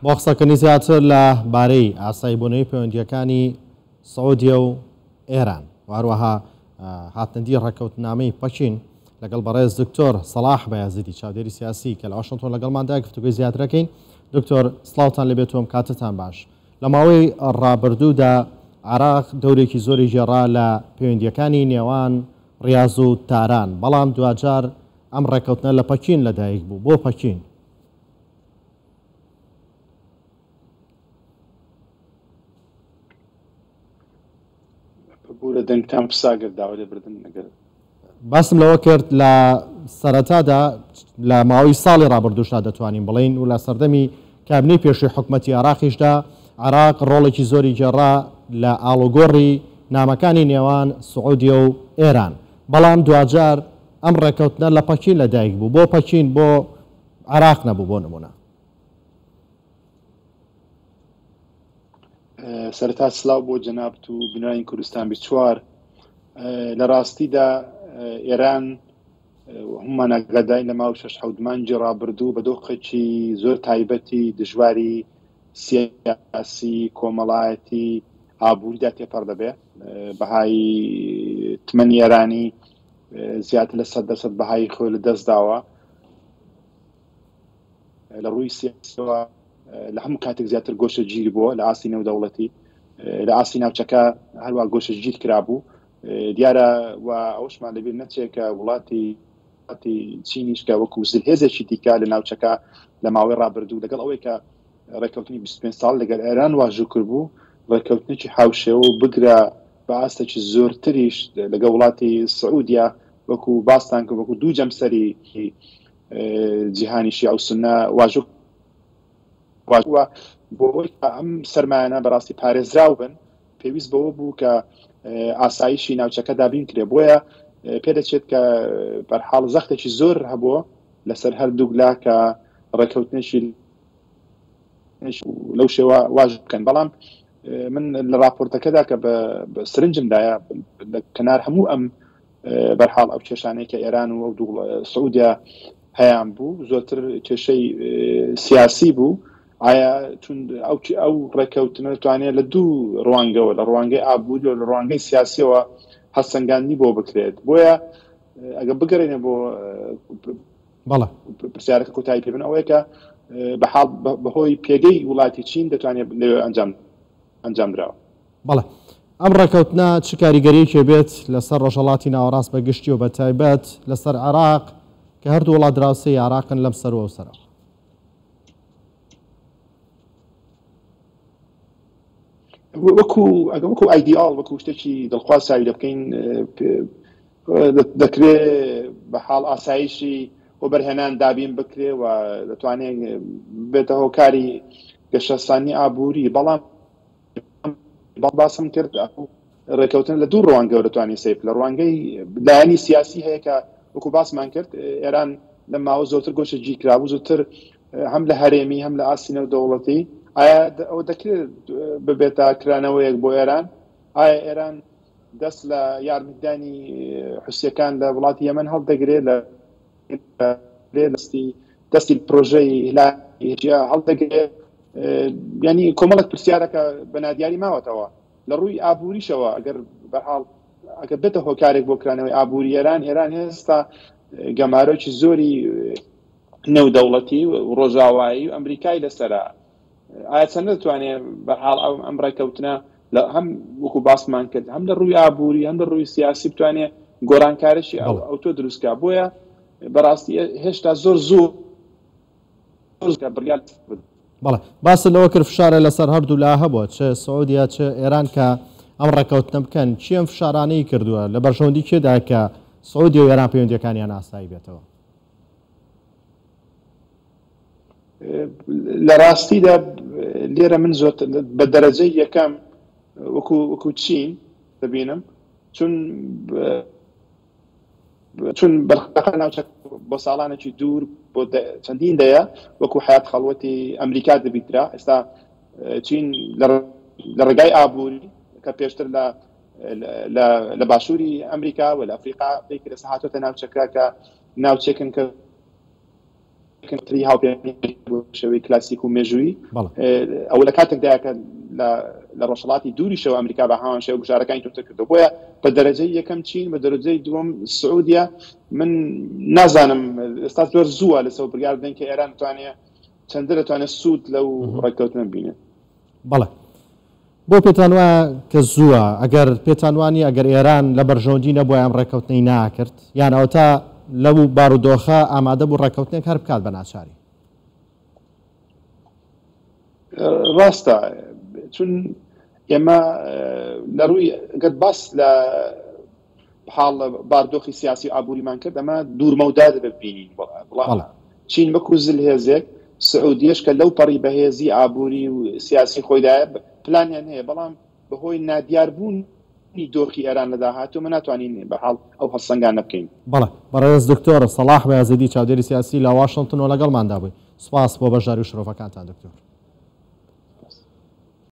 بۆ قسەکردنی زیاتر لە بارەی ئاساییبوونەوەی پەیوەندییەکانی سعودیە و ئێران و هەروەها هاتنەدی ڕێککەوتنامەی پەکین لەگەڵ بەڕێز دکتۆر سەڵاح بەیازیدی چاودێری سیاسی کە لە واشنتۆن لەگەڵماندا گفتوگۆی زیاترەکەین. دکتۆر سڵاوتان لێبێت و ئەم کاتەتان باش. لە ماوەی ڕابردوودا عێراق دەورێکی زۆری گێڕا لە پەیوەندییەکانی نێوان ڕیاز و تاران، بەڵام دواجار ئەم ڕێککەوتنە لە پەکین لەدایک بوو. بۆ پەکین؟ ببورە دەنگتان پساگەر داوای لێبردن ئەگەر. باسم لەوە کرد لە سەرەتادا لە ماوەی ساڵی ڕابردووشدا دەتوانین بڵێین و لە سەردەمی کابینەی پێشووی حکومەتی عێراقیشدا عێراق ڕۆڵێکی زۆری گێڕا لە ئاڵوگۆڕی نامەکانی نێوان سعودیە و ئێران بەڵام دواجار ئەم ڕێککەوتنە لە پەکین لەدایک بوو بۆ پەکین بۆ عێراق نەبوو بۆ نمونە. سەرەتا سلاو بۆ جەنابت و بینەرانی کوردستان 24 لە ڕاستیدا ئێران هەمومان ئاگادارین لە ماوەی شەش حەوت مانگی ڕابردوو بە دۆخێکی زۆر تایبەتی دژواری سیاسی کۆمەڵایەتی ئابووریدا تێپەڕ دەبێ بەهای تمەنی ئێرانی زیاتر لە 100% بەهای خۆی لە دەست داوە لە ڕووی سیاسەوە لە هەموو کاتێک زیاتر گۆشە گیر بووە لە ئاستی نێودەوڵەتی لە ئاستی ناوچەکە هەروە گۆشە گیر کرابوو دیارە و ئەوشمان لەبیر نەچێت کە وڵاتی چینیش کە وەکو زلهێزێکی دیکە لە ناوچەکە لە ماوەی ڕابردوو لەگەڵ ئەوەی کە ڕێککەوتنی 25 ساڵ لەگەل ئێران واژوو کردبوو ڕێککەوتنێکی هاوشێوە و بگرە بە ئاستێکی زۆرتریش لەگەڵ وڵاتی سعودیا وەکو باستان کرد وەکو دوو جەمسەری جیهانی شیعە و سوننە واژۆ وە بۆ ئەوەی کە ئەم سەرمایانە بەڕاستی پارێزراو بن پێویست بەوە بوو کە ئاسایشی ناوچەکە دابین کرێ بۆیە پێدەچێت کە بەرحاڵ زەختێکی زۆر هەبووە لەسەر هەردووک لا کە ڕێککەوتنێکی لەو شێوە واژ بکەن بەڵام من لە راپۆرتەکەدا کە بە سرنجمدایە لە کەنار هەموو ئەم بەرحاڵ ئەو کێشانەی کە ئێران و ئەو دوو سعودیا هەیان بوو زۆرتر کێشەی سیاسی بوو ئایا چون ئەو ئەو ڕێککەوتنە توانێت لە دوو ڕوانگەوە لە ڕوانگەی ئابووری و لە ڕوانگەی سیاسیەوە هەسەنگاندنی بۆ بکرێت بۆیە ئەگە بگەڕێنە بۆ بەڵێ پرسیارەکە کۆتایی پێ بن ئەوەیە کە بە حاڵ بەهۆی پێگەی وڵاتی چین دەتوانێت لەوێ ئەنجام ئەنجام دراوە. بەڵێ. ئەم ڕێکەوتنە چ کاریگەریەکی ئەبێت لەسەر ڕۆژهەڵاتی ناوەڕاست بە گشتی و بە تایبەت لەسەر عێراق کە هەردوو وڵات دراوسێی عێراقن لەم سەر و ئەو سەرەوە؟ وەکو ئەگە وەکو ئایدیاڵ وەکو شتێکی دڵخواز چاوی لێ بکەین دەکرێ بە حاڵ ئاسایشی وەبەرهێنان دابین بکرێ و دەتوانێت بێتە هۆکاری گەشەسانی ئابووری بەڵام باسم کرد ڕێککەوتن لە دوو ڕوانگەوە دەتوانین سەیر لە ڕوانگەی لایەنی سیاسی هەیە کە وەکو باسمان کرد ئێران لە ماوە زۆرتر گۆشە گیر کرابوو زۆرتر هەم لە هەرێمی هەم لە ئاستی نێودەوڵەتی ئایا ئەوە دەکرێت ببێتە کرانەوەیەک بۆ ئێران ئایا ئێران دەست لە یارمەتیدانی حوسیەکان لە وڵاتی یەمەن هەڵدەگرێت لە دەستی دەستی پرۆژەی هیلالی هەڵدەگرێت ینی کۆمەڵک پرسیارەکە بە نادیاری ماوەتەوە لە ڕووی ئابووریشەوە ئەگەر بەحاڵ ئەگەر بێتە هۆکارێک بۆ کرانەوەی ئابووری ئێران ئێران هێستا گەمارۆکی زۆری نێودەوڵەتی و ڕۆژاوایی و ئەمریکای لەسرە ئایا چەند دەتوانێت بەحاڵ ئەو ئەم ڕێککەوتنە لە هەم وەکو باسمان کرد هەم لە ڕووی ئابووری هەم لە ڕووی سیاسی بتوانێت گۆڕانکاریی ئەو ئەو تۆ دروستکا بۆیە بەڕاستی هێشتا زۆر زوو بڕیار بەڵێ باست لەوە کرد فشارە لەسەر هەردوو لا هەبووە چ سعودیا چ ئێران کە ئەم ڕێککەوتنە بکەن چی ئەم فشارانەی کردووە لە بەرژەوەندی کێدا کە سعودیە و ئێران پەیوەندیەکانیان ئاسایی بێتەوە؟ لە ڕاستیدا لێرە من زۆر بە دەرەجەی یەکەم وەکو وەکو چین دەبینم چون چون بەرخەکە ناوچە بۆ ساڵانێکی دوور بۆ چەندین دەیە وەکو حیات خەڵوەتی ئەمریکا دەبیترا ئێستا چین لە ڕێگای ئابووری کە پێشتر لە لە باشووری ئەمریکا و لە ئەفریقا پێی کرد هاتۆتە ناوچەکە کە ناوچێکن کە. تری هاوپەیمانی بۆ شێوەی کلاسیک و مێژوویی ئەوە لە کاتێکدایە کە لە ڕۆژهەڵاتی دووریشەوە ئەمریکا بە هەمان شێوە گوشارەکانی توندتر کردەوە بۆیە بە دەرەجەی یەکەم چین بە دەرەجەی دووەم سعودیە من نازانم ئێستا زۆر زووە لەسەر بڕیار بدەین کە ئێران بتوانێت چەندە دەتوانێت سوود لەو ڕێککەوتنە بینێت. بەڵێ بۆ پێتان وایە کە زووە؟ ئەگەر پێتان وا نییە ئەگەر ئێران لە بەرژەوەندی نەبوایە ئەم ڕێککەوتنەی ناکرد یان ئەوەتا لەو بارودۆخە ئامادە بوو ڕێککەوتنێک هەر بکات بە ناچاری؟ ڕاستە چون ئێمە لە ڕووی گەر باس لە حاڵ باردۆخی سیاسی و ئابووریمان کرد ئەمە دوورمەودا دەبێت بینین بەڵام چین وەکو زلهێزێک سعودیەش کە لەو پەڕی بەهێزی ئابووری و سیاسی خۆیدایە پلانیان هەیە بەڵام بەهۆی نادیاربوونی دۆخی ئێران لە داهاتوو ئەمە ناتوانین بە حاڵ ئەو هەڵسەنگانە بکەین. بەڵێ بەڕێز دکتۆر سەڵاح بەیازیدی چاودێری سیاسی لە واشنتنەوە لەگەڵماندا بووی. سوپاس بۆ بەشداری و شرۆڤەکانتان دکتۆر.